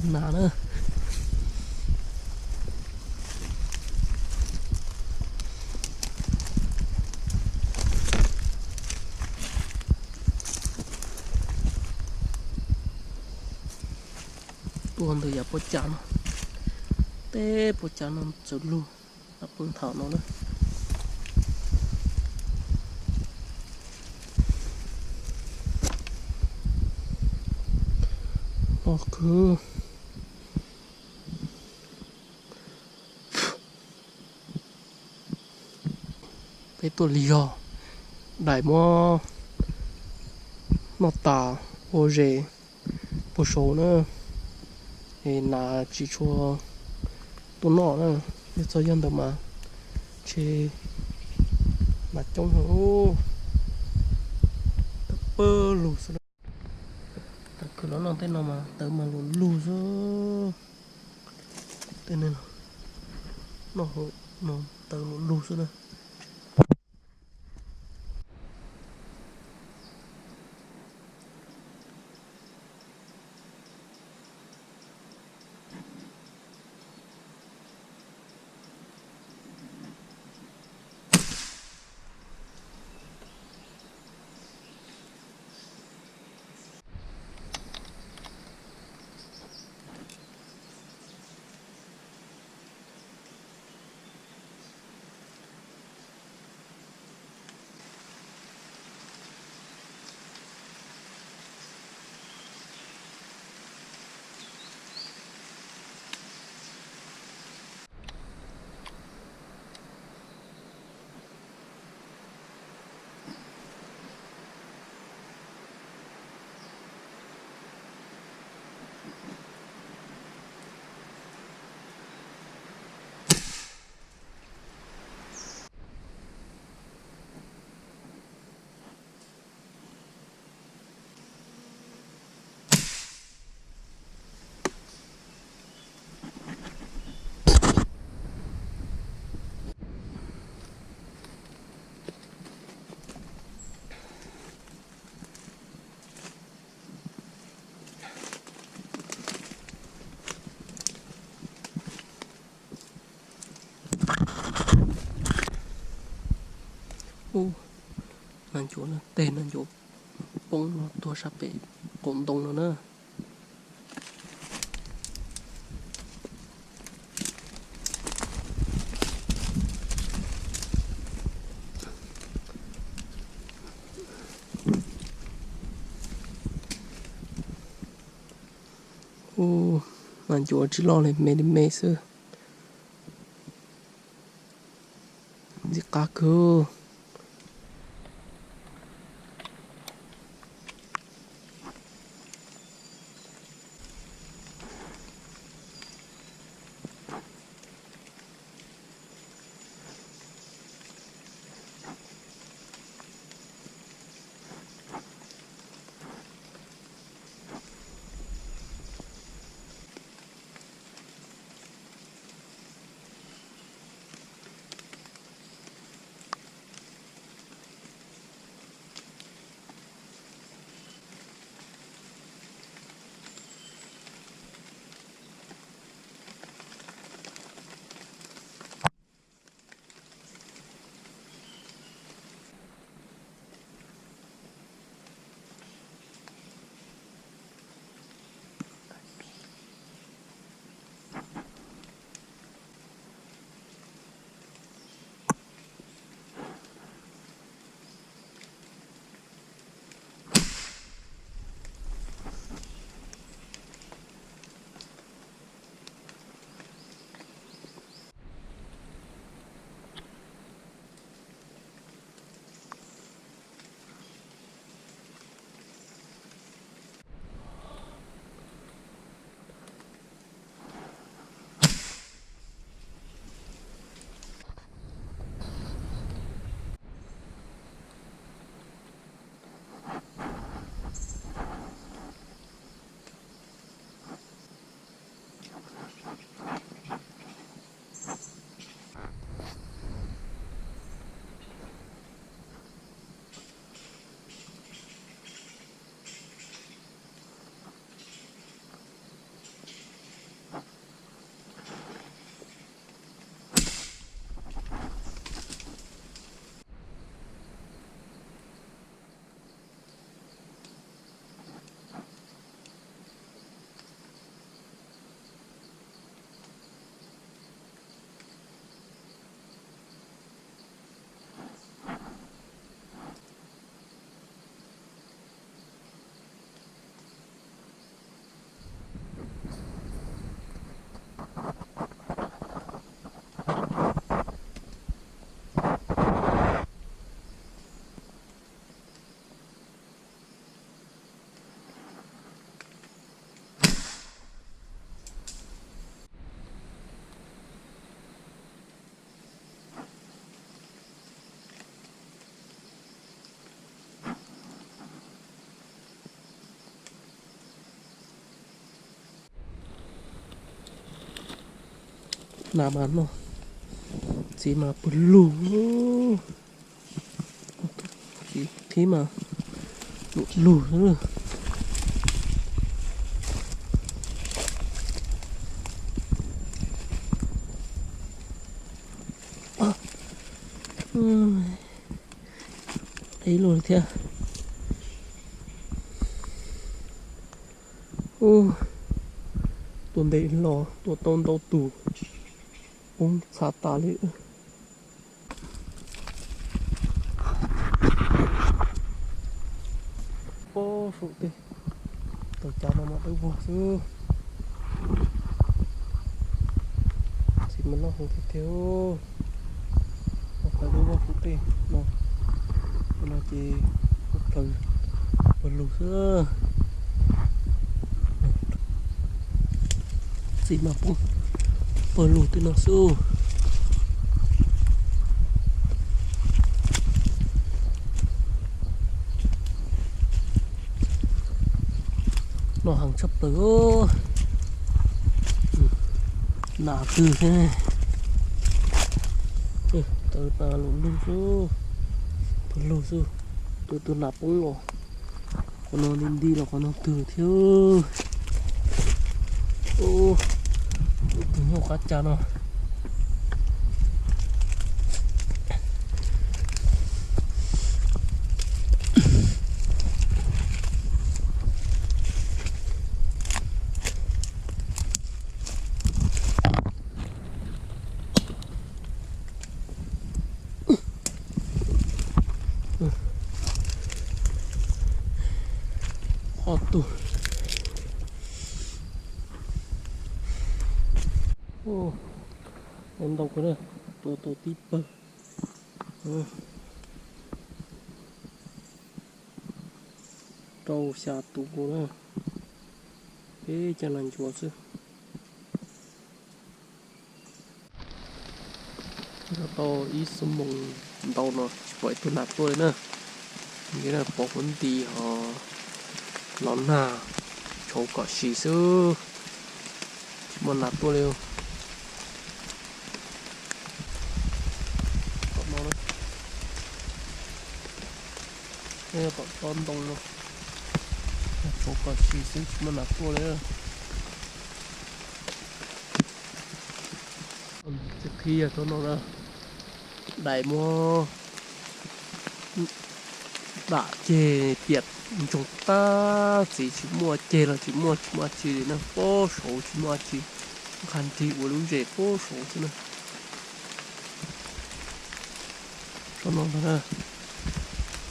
Nas na. Tuaj ntawm yav pob cav no, teb pob cav no txawm lug, poob thaum no na. Loj kawg. Peb tuaj lig zog, daim muab noj tas ua zes puag saud na, es nas tsis tshua tuaj noj na. Yog txog yog ntawd mas ntshe nas coob heev, tawv pawg lug xwb. Tawv kawg los noj tej no mas tawv mas lug lug xwb. Tej no noj hauv no tawv lug lug xwb na. Ub, nas ncuav no, tej nas ncuav poob no tuag sab pem qaum ntoo no na. Ub, nas ncuav tsis loj li, me li me xwb. Ntxim qab kawg. Nas mas no, txiv mas pawg lug, txiv mas lug lug xwb. Ib lub thiab. Ub, tuaj ntev los tuaj tau ntau tus, poob txha tas li. Pob saum tej taw cav no mas dawb vog xwb. Txiv mas loj heev tiag tiag. Taw dawb vog saum tej no, no ces pawg lug xwb. Txiv mas poob pawg lug tej no xwb. No heev tshaj plaws. Nas twg thiab. Taw tas lug lug xwb, pawg lug xwb. Tus tus nas poob los qhov no, nti nti los qhov no twg thiab. Tus nyuj qab cas no. Ob tug. Ntau kawg na, tua tau tib pawg. Rau xya tus nkaus na, peb cov nas ncuav xwb. Noj tau ib xuab moos ntau no tsis pom ib tug nas tuaj li na. Pom huab nti ho los nag tshauv kom si xwb, tsis muaj nas tuaj li. Tom no, tom tsob ntoo no, tshauv kom si xwb tsis muaj nas tuaj li. Txiv qhib yog tsob no na, dais muab dam ceg tiam ntsoog tag, txiv tsis muaj ceg los tsis muaj, tsis muaj dab tsi li na, pob saud tsis muaj dab tsi, nqa nrig ua lub zes pob saud xwb na. Tsob no ntag na,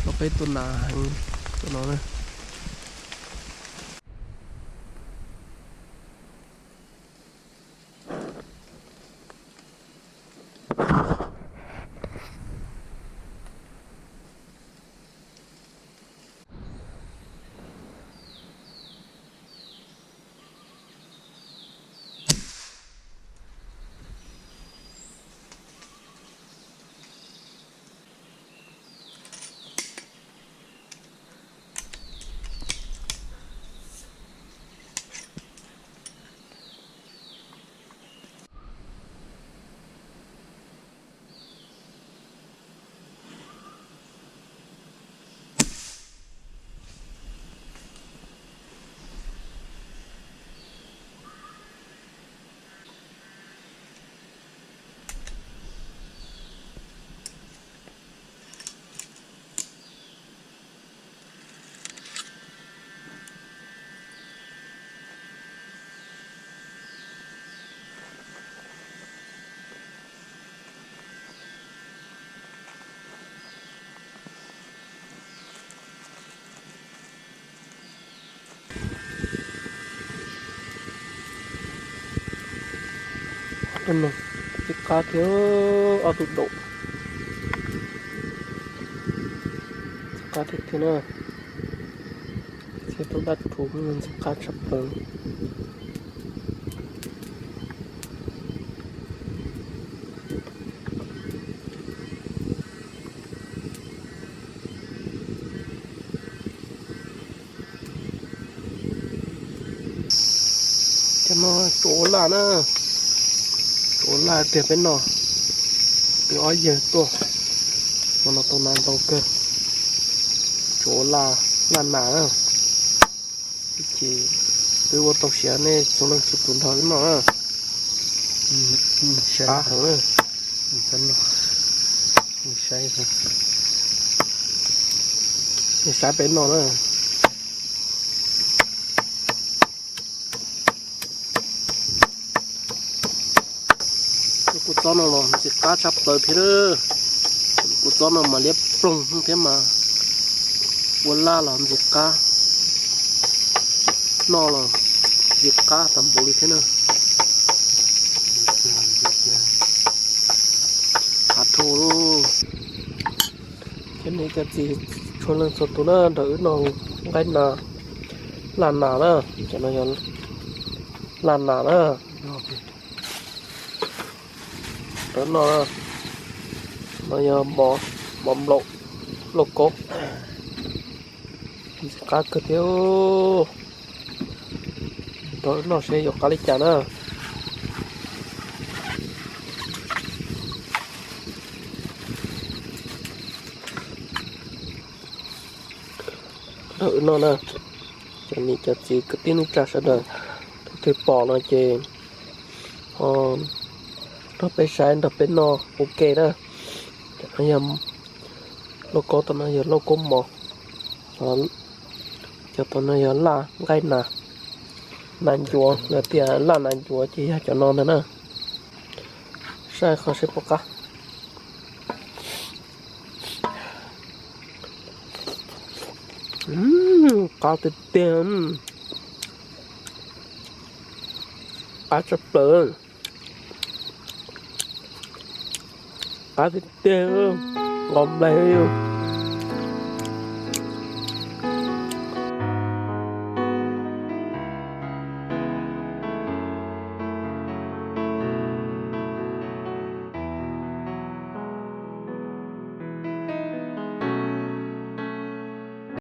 tsob peb tuaj nas heev, tsob no na. Tus no ntxim qab thiab, ob tug daum ntxim qab thiab thiab na. Thiab tau dab rhuv ntxim qab tshaj plaws. Cov no tsuav laj na, Ua laj tiag peb noj, peb ob yawg tuaj, hmo no tau nas ntau kawg. Tsuas ua laj, laj nas na. Ces twb ua tau siav, nej txhua leej txhua tus nrog wb noj na. Qab heev na. Nej saib peb noj na. Lub kua txob no los ntxim qab tshaj plaws thiab na. Lub kua txob no mas liab ploog thiab mas ua laj los ntxim qab, noj los ntxim qab tas npaum li thiab na. Hav rhu lauj. Cov niam cov txiv txhua leej txhua tus na, nrog wb noj nqaij nas, laj nas na. Cov no yog laj nas na. Rau no, no yog mov nplaum lauj kaub, ntxim qab kawg thiab. Rau wb noj seb yuav qab li cas na. Rau wb noj na, cov niam cov txiv kwv tij neej tsa sawv daws, leej twg pom no ces ho nrog peb saib nrog peb noj ua ke na. Cov no yog lauj kaub, tom no yog lauj kaub mov, cov tom no yog laj nqaij nas, nas ncuav, lawv tias laj nas ncuav ces yog cov no ntag na. Saib qhov seb puas qab. Qab tiag tiag, qab tshaj plaws, qab tiag tiag, nqos nplaig.